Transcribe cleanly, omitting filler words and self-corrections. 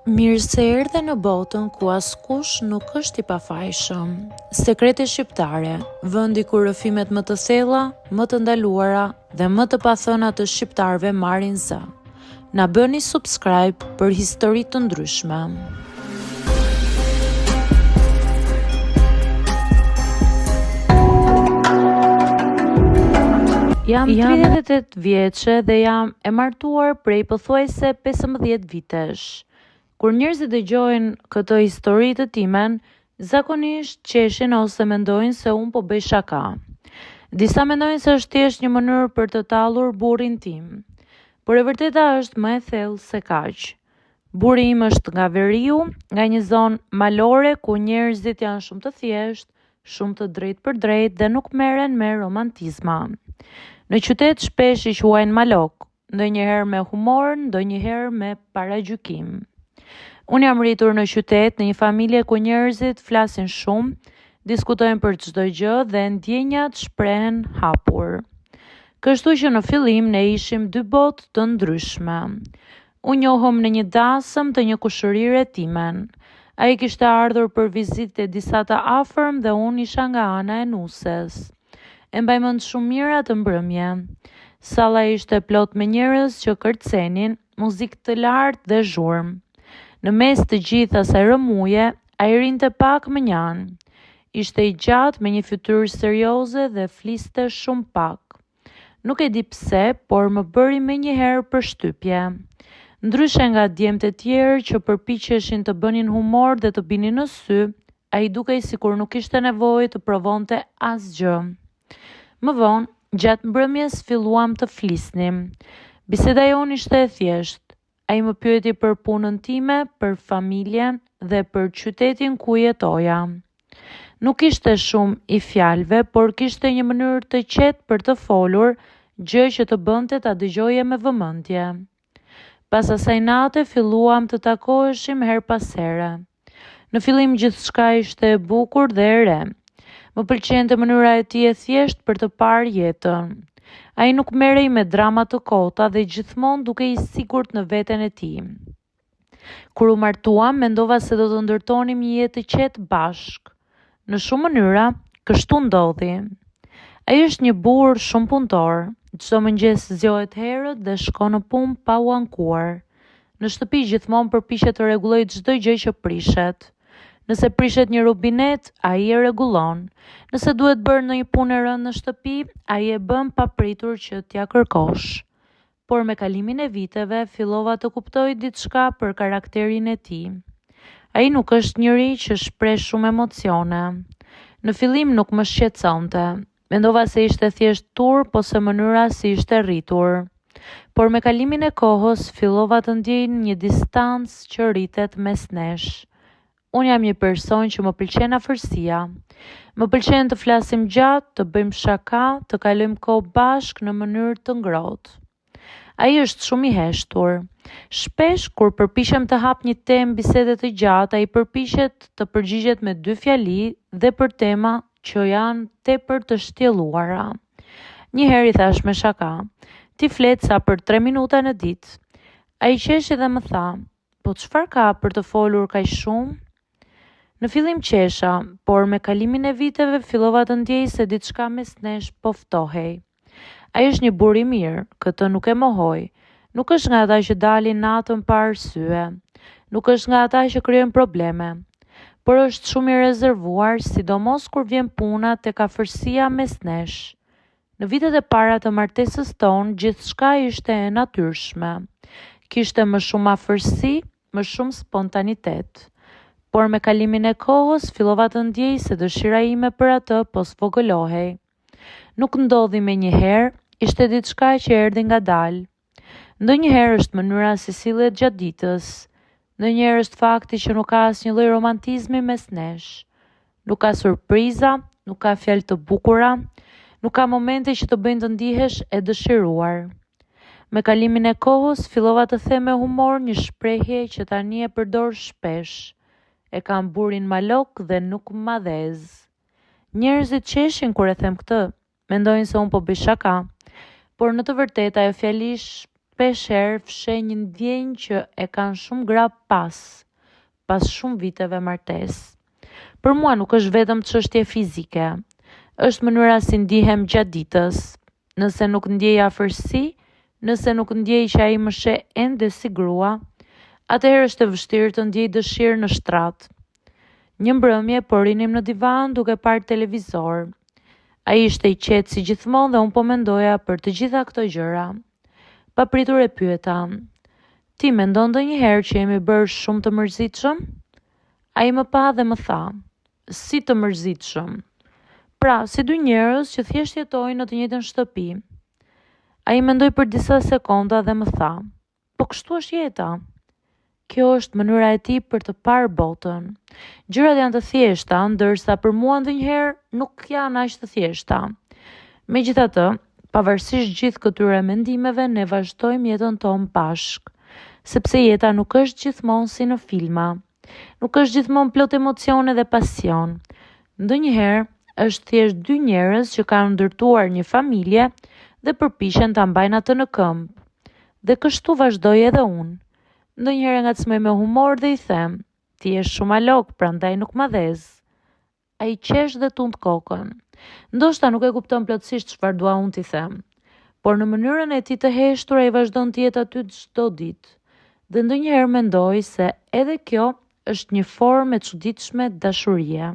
Mirë se erdhe në botën ku askush nuk është i pafajshëm. Sekrete shqiptare, vendi ku rrëfimet më të thella, më të ndaluara dhe më të pathëna të shqiptarëve marrin zë. Na bëni subscribe për histori të ndryshme. Jam 38 vjeçe dhe jam e martuar prej pothuajse 15 vitesh. Kur njerëzit dëgjojnë këtë histori të timen, zakonisht qeshin ose mendojnë se unë po bëj shaka. Disa mendojnë se është thjesht një mënyrë për të tallur burrin tim. Por e vërteta është më e thellë se kaq. Burri im është nga veriu, nga një zonë malore ku njerëzit janë shumë të thjeshtë, shumë të drejtpërdrejtë dhe nuk merren me romantizma. Në qytet shpesh i quajnë malokë, ndonjëherë me humor, ndonjëherë me paragjykim. Unë jam rritur në qytet, në një familje ku njerëzit flasin shumë, diskutojnë për çdo gjë dhe ndjenjat shprehen hapur. Kështu që në fillim ne ishim dy botë të ndryshme. U njohëm në një dasëm të një kushërire timen. Ai kishte ardhur për vizitë te disa të afërm dhe unë isha nga ana e nuses. E mbaj mend shumë mirë atë mbrëmje. Salla ishte plot me njerëz që kërcenin, muzikë të lartë dhe zhurmë. Në mes të gjithë asaj rrëmuje, ai rrinte pak mënjanë. Ishte i gjatë me një fytyrë serioze dhe fliste shumë pak. Nuk e di pse, por më bëri menjëherë përshtypje. Ndryshe nga djemtë e tjerë që përpiqeshin të bënin humor dhe të binin në sy, ai dukej sikur nuk kishte nevojë të provonte asgjë. Më vonë, gjatë mbrëmjes filluam të flisnim. Biseda jonë ishte e thjeshtë. Ai më pyeti për punën time, për familjen dhe për qytetin ku jetoja. Nuk ishte shumë i fjalëve, por kishte një mënyrë të qetë për të folur, gjë që të bënte ta dëgjoje me vëmendje. Pas asaj nate filluam të takoheshim herë pas here. Në fillim gjithçka ishte e bukur dhe e re. Më pëlqente mënyra e tij e thjeshtë për të parë jetën. Ai nuk merrej me drama të kota dhe gjithmonë dukej i sigurt në veten e tij. Kur u martuam, mendova se do të ndërtonim një jetë të qetë bashkë. Në shumë mënyra, kështu ndodhi. Ai është një burrë shumë punëtor. Çdo mëngjes zgjohet herët dhe shkon në punë pa u ankuar. Në shtëpi gjithmonë përpiqet të rregullojë çdo gjë që prishet. Nëse prishet një rubinet, ai e rregullon. Nëse duhet bërë ndonjë punë e rëndë në shtëpi, ai e bën pa pritur që t'ia kërkosh. Por me kalimin e viteve fillova të kuptoj diçka për karakterin e tij. Ai nuk është njeri që shpreh shumë emocione. Në fillim nuk më shqetësonte. Mendova se ishte thjesht turp ose mënyra si ishte rritur. Por me kalimin e kohës fillova të ndjej një distancë që rritet mes nesh. Unë jam një person që më pëlqen afërsia. Më pëlqen të flasim gjatë, të bëjmë shaka, të kalojmë kohë bashkë në mënyrë të ngrohtë. Ai është shumë i heshtur. Shpesh, kur përpiqem të hap një temë bisede të gjatë, ai përpiqet të përgjigjet me dy fjali dhe për tema që janë tepër të shtjelluara. Një herë i thashë me shaka, ti flet sa për tre minuta në ditë. Ai qeshi dhe më tha, Po çfarë ka për të folur kaq shumë? Në fillim qesha, por me kalimin e viteve fillova të ndjej se diçka mes nesh po ftohej. Ai është një burrë i mirë, këtë nuk e mohoj. Nuk është nga ata që dalin natën pa arsye. Nuk është nga ata që krijojnë probleme. Por është shumë i rezervuar, sidomos kur vjen puna tek afërsia mes nesh. Në vitet e para të martesës tonë, gjithçka ishte e natyrshme. Kishte më shumë afërsi, më shumë spontanitet. Por me kalimin e kohës, fillova të ndjej se dëshira ime për atë po zvogëlohej. Nuk ndodhi menjëherë, ishte diçka që erdhi ngadalë. Ndonjëherë është mënyra si sillet gjatë ditës. Ndonjëherë është fakti që nuk ka asnjë lloj romantizmi mes nesh. Nuk ka surpriza, nuk ka fjalë të bukura, nuk ka momente që të bëjnë të ndihesh e dëshiruar. Me kalimin e kohës fillova të them me humor një shprehje që tani e përdor shpesh. E kam burrin malok dhe nuk ma dhez. Njerëzit qeshin kur e them këtë, Mendojnë se unë po bëj shaka, por në të vërtetë ajo fjali. Shpeshherë fsheh një ndjenjë që e kanë shumë gra pas, pas shumë viteve martesë. Për mua nuk është vetëm çështje fizike. Është mënyra si ndihem gjatë ditës. Nëse nuk ndjej afërsi, nëse nuk ndjej që ai më sheh ende si grua, atëherë është e vështirë të ndjej dëshirë në shtrat. Një mbrëmje po rrinim në divan duke parë televizor. Ai ishte i qetë si gjithmonë dhe unë po mendoja për të gjitha këto gjëra. Papritur e pyeta, Ti mendon ndonjëherë që jemi bërë shumë të mërzitshëm? Ai më pa dhe më tha, Si të mërzitshëm? Pra, si dy njerëz që thjesht jetojnë në të njëjtën shtëpi. Ai mendoi për disa sekonda dhe më tha, Po kështu është jeta. Kjo është mënyra e tij për të parë botën. Gjërat janë të thjeshta, ndërsa për mua ndonjëherë nuk janë aq të thjeshta. Megjithatë, pavarësisht gjithë këtyre mendimeve, ne vazhdojmë jetën tonë bashkë, sepse jeta nuk është gjithmonë si në filma. Nuk është gjithmonë plot emocione dhe pasion. Ndonjëherë është thjesht dy njerëz që kanë ndërtuar një familje dhe përpiqen ta mbajnë atë në këmbë. Dhe kështu vazhdoj edhe unë. Ndonjëherë e ngacmoj me humor dhe i them, ti je shumë malok, prandaj nuk ma dhez. Ai qesh dhe tund kokën. Ndoshta nuk e kupton plotësisht çfarë dua unë t'i them. Por në mënyrën e tij të heshtur ai vazhdon të jetë aty çdo ditë. Dhe ndonjëherë mendoj se edhe kjo është një formë e çuditshme dashurie.